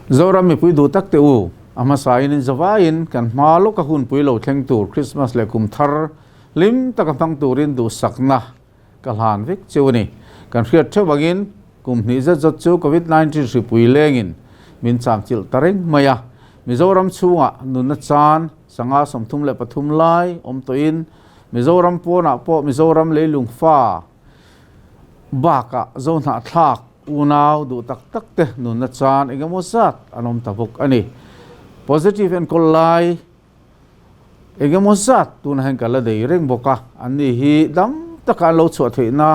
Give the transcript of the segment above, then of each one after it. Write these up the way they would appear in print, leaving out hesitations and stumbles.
Zoram mipui duh tak te u, a hmasain in zavaiin kan hma lawka hunpui lo thleng tur Christmas leh kum thar hlim taka hmang turin duhsakna ka hlan vek cheu a ni. Kan hriat theuh angin kum hnih zet zawt chu Covid 19 hripui lengin min chamchilh ta reng mai a. Mizoram chhungah nunna chan sanga 33 lai awm tawhin Mizoram pawnah pawh Mizoram leilung fa bakah Zohnahthlak unau duh tak tak te nunna chan engemaw zat an awm ta bawk a ni. Positive enkawl lai Engemaw zat tunah hian ka la nei reng bawk a, anni hi dam taka an lo chhuah theihna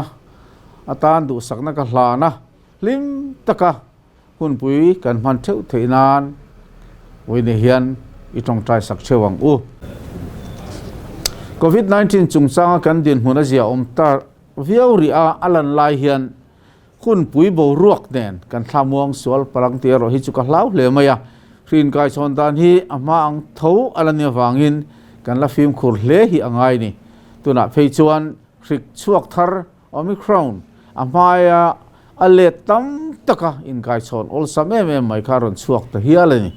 atan duhsakna ka hlan a, hlim taka hunpui kan hman theuh theih nan vawiin hian i tawngtai sak theuh ang u. Covid 19 chungchanga kan dinhmun a zia awm ta viau rih a, a lan lai hian Hunpui boruak nen kan thlamuang sual palang tih erawh hi chu ka hlau hle mai a, hrin kaichhawn dan hi a hma ang tho a la ni avangin kan la fimkhur hle hi a ngai ni. Tunah phei chuan hrik chhuak thar Omicron a hmaia a let tam taka inkaichhawn awlsam em em mai kha a rawn chhuak ta hial a ni.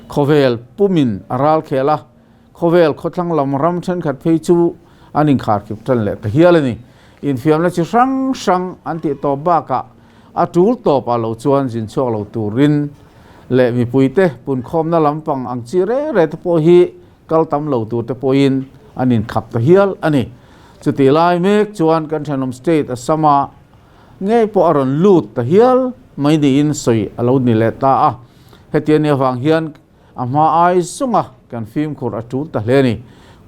Khawvel pumin a ral khel a, Khawvel khawthlang lam ram thenkhat phei chu an inkharkhip tan leh ta hial a ni. Infiamna chi hrang hrang an tih tawp bakah a tul tawp ah lo chuan zin chhuak lo turin leh mipuite punkhawmna lampang ang chi reng reng te pawh hi kal tam lo tur te pawhin an inkhap ta hial a ni. Chutih lai mek chuan kan thenawm state Assam-ah ngei pawh a rawn lut ta hial mai niin sawi a lo ni leh ta a. Heti a nih avang hian A hma ai zawnga kan fimkhur a tul ta hle a ni.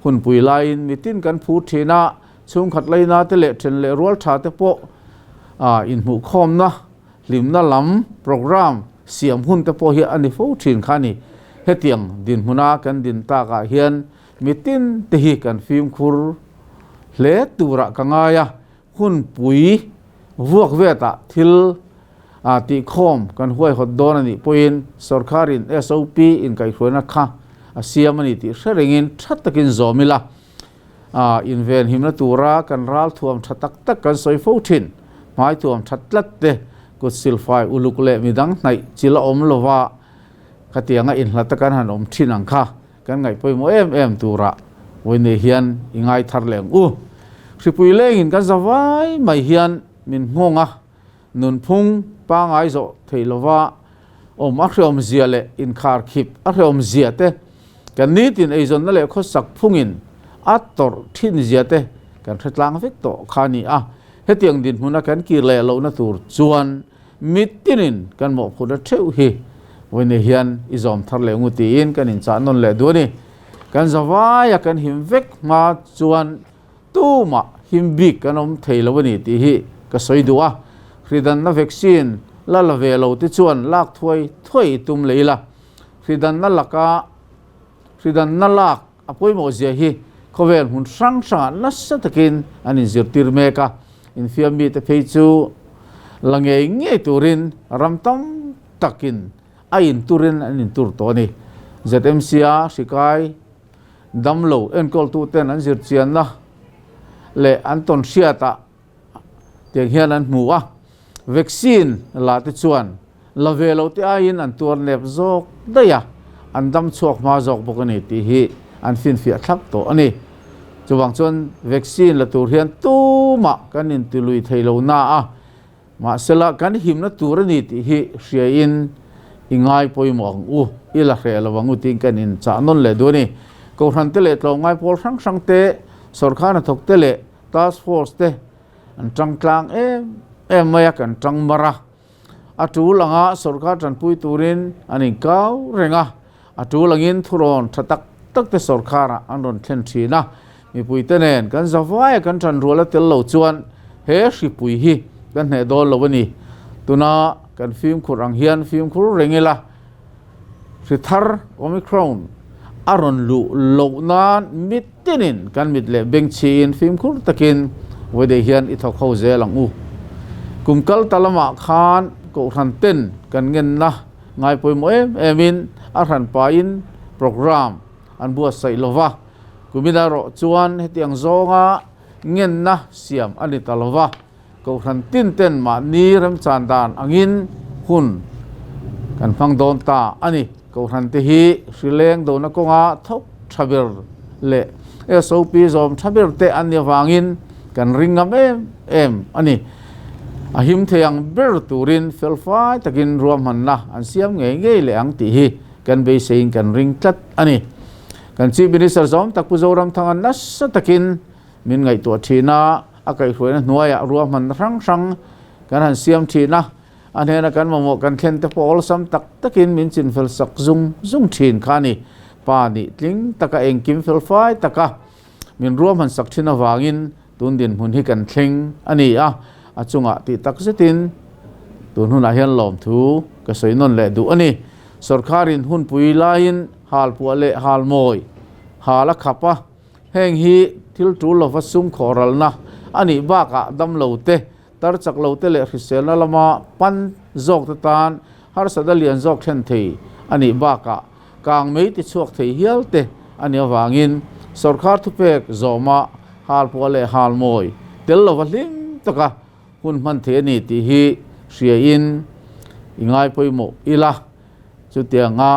Hunpui laiin mitin kan phur thin a, chhungkhat laina te leh then leh rual tha te pawh inhmuhkhawmna, hlimna lam programme siam hun te pawh hi a ni fo thin kha a ni. Hetiang dinhmuna kan din takah hian mitin te hi kan fimkhur hle turah ka ngai a, Hunpui vuak vetah thil tihkhawm kan huaihawt dawn a nih pawhin sorkarin SOP inkaihhruaina kha a siam a ni tih hre rengin tha takin zawm ila, invenhimna tura kan ralthuam tha tak tak kan sawi fo thin. Hmaithuam tha tlat te, kut silfai uluk leh midang hnaih chil a awm lova khatianga inhlat a kan han awm thin ang kha. Kan ngaih pawimawh em em turah vawiin hian i ngai thar leh ang u. Hripui lengin kan za vai mai hian min nghawng a, nunphung pangai zawh theih lova awm a hreawm zia leh inkhar khip a hreawm zia te, kan nitin eizawnna leh khawsak phungin a tawrh thin zia te kan hre tlang vek tawh kha a ni a. Hetiang dinhmuna kan kir leh lohna tur chuan Mitinin kan mawhphurhna theuh hi vawiin hian i zawm thar leh ngu tiin kan inchah nawn leh duh a ni. Kan zavaia kan him vek hma chuan tumah him bik kan awm thei lo a ni tih hi ka sawi duh a. Hridanna vaccine la la ve lo te chuan lak thuai thuai i tum leh ila. Hridanna laka hridanna lak a pawimawh zia hi khawvel hmun hrang hrangah nasa takin an inzirtir mek a, infiam mite phei chu la ngei ngei turin ram tam takin a inturin an intur tawh a ni. ZMC-a hrikai damlo enkawltuten an zirchianna leh an tawn hriatah tiang hian an hmu a, vaccine la te chuan la ve lo te aiin an tuar nep zawk daih a, an dam chhuak hma zawk bawk a ni tih hi an finfiah thlap tawh a ni. Chuvang chuan vaccine la tur hian tumah kan intilui thei lo na a, mahsela kan himna tur a ni tih hi hriain i ngai pawimawh ang u, i la hreh lo ang u tiin kan inchah nawn leh duh a ni. Kohhran te leh tlawmngai pawl hrang hrang te, sawrkar hnathawk te leh Task force te an tang tlang em em mai a, kan tang mar a. A tul anga sorkar tanpui turin an inkau reng a, a tul angin thurawn tha tak tak te sorkarah an rawn thlen thin a. Mipuite nen kan zavaia kan tanrual a tel lo chuan he hripui hi kan hneh dawn lo a ni. Tuna kan fimkhur ang hian fimkhur reng ila, Hri thar Omicron a rawn luh loh nan mitinin kan mit leh beng chhiin fimkhur takin vawidei hian i thawk ho zel ang u. Kum kal ta lamah khan Kohhran ten kan ngenna ngai pawimawh em emin a hranpain programme an buatsaih lo va, kumin erawh chuan hetiang zawnga ngenna siam a ni ta lo va. Kohhran tin ten mahni remchan dan angin hun kan hmang dawn ta a ni. Kohhran te hi hrileng dona kawnga thawk tha ber leh SOP zawm tha ber te an nih avangin kan ring ngam em em a ni. A him thei ang ber turin felfai takin ruahmanna an siam ngei ngei leh ang tih hi kan beiseiin kan ring tlat a ni. Kan Chief Minister zawm tak Pu Zoramthanga nasa takin min ngaihtuah thin a, a kaihhruaina hnuaiah ruahmanna hrang hrang kan han siam thin a, A hnena kan mamawh kan thlen te pawh awlsam tak takin min chinfel sak zung zung thin kha a ni. Pa nih tling taka engkim felfai taka min ruahman sak thin avangin tun dinhmun hi kan thleng a ni a, a chungah tih tak zetin tun hunah hian lawmthu ka sawi nawn leh duh a ni. Sorkharin hunpui laiin halpuah leh halmawi hal a khap a. Heng hi thil tul lova sum khawhralna a nih bakah damlo te, tar chak lo te leh hriselna lama pan zawk te tan harsatna lian zawk thlen thei a nih bakah kang mei ti chhuak thei hial te a nih avangin sawrkar thupek zawma halpuah leh halmawi tel lova hlim taka hun hman thei a ni tih hi hriain i ngai pawimawh ila. Chutianga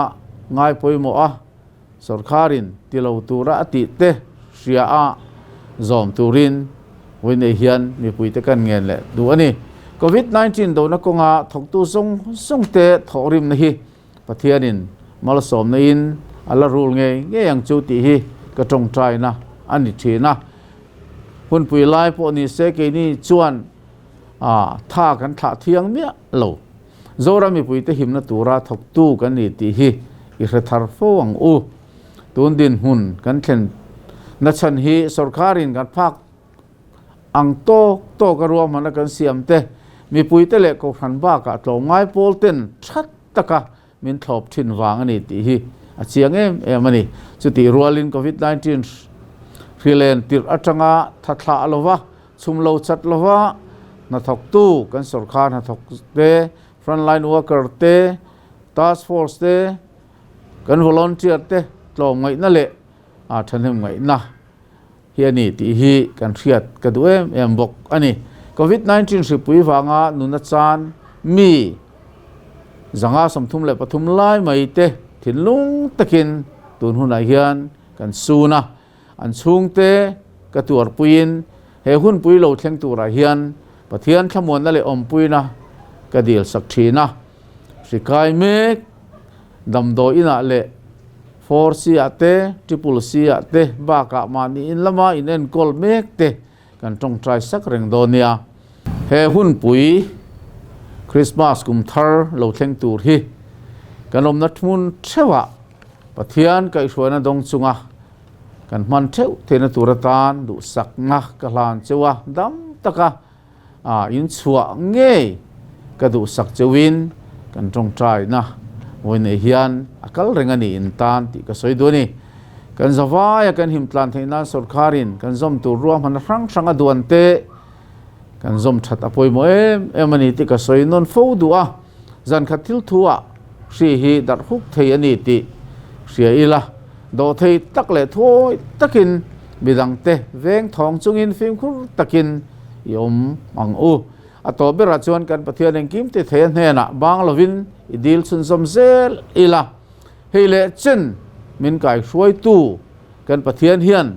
ngai pawimawh a. Sorkharin ti lo tura a tih te hria a zawm turin vawiinei hian mipuite kan ngen leh duh a ni. Covid 19 dona kawnga thawktu zawng zawng te thawhrimna hi Pathianin malsawmna in a la rul ngei ngei ang chu tih hi ka tawngtaina a ni thin a. Hunpui lai pawh ni se keini chuan tha kan thlah thiang miah lo. Zoram mipuite himna tura thawktu kan ni tih hi i hre thar fo ang u. Tun dinhmun kan thlen nachhan hi sorkarin kan phak ang tawk tawk a ruahmanna kan siam te, mipuite leh kohhran bakah tlawmngai pawl ten that taka min thlawp thin vang a ni tih hi a chiang em em a ni. Chutih rualin Covid 19 hrilen tirh atanga tha thlah lova Chhum lo chat lova hnathawktu kan sorkar hnathawk te, frontline worker te, task force te, kan volunteer te tlawmngaihna leh thahnemngaihna hi a ni tih hi kan hriat ka duh em em bawk a ni. Covid 19 hripui vanga nuna chan mi 533 lai mai te thinlung takin tun hunah hian kan sun a. An chhungte ka tuarpuiin he hunpui lo thleng turah hian Pathian thlamuanna leh awmpuina ka dil sak thin a. Hri kai mek damdawi inah leh 4C ah te, Triple C ah te bakah mahni in lama in enkawl mek te kan tawngtai sak reng dawn nia. He hunpui Krismas kum thar lo thleng tur hi kan awmna hmun theuhah Pathian kaihhruaina dawng chunga kan hman theuh theihna tur atan duhsakna ka hlan cheu a, dam taka inchhuah ngei ka duhsak cheuhin kan tawngtaina vawiinei hian a kal reng a ni in tan tih ka sawi duh a ni. Kan zavaia kan himtlan theih nan sorkharin kan zawm tur ruahmanna hrang hrang a duan te kan zawm that a pawimawh em em a ni tih ka sawi nawn fo duh a, zankhat thil thu ah hri hi darh huk thei a ni tih hria ila, dawhthei tak leh thuawi takin midangte veng thawng chungin fimkhur takin i awm ang u. A tawp berah chuan kan Pathian engkim ti thei a hnenah bang lovin i dil chhunzawm zel ila, hei leh chen min kaihruaitu kan Pathian hian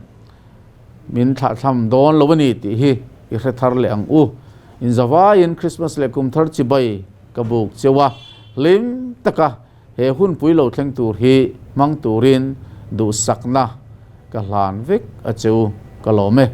min thlahthlam dawn lo a ni tih hi i hre thar leh ang u. Inzavaiin Krismas leh Kumthar chibai ka buk cheu a, hlim taka he hunpui lo thleng tur hi hmang turin duhsakna ka hlan vek a cheu ka lawm e.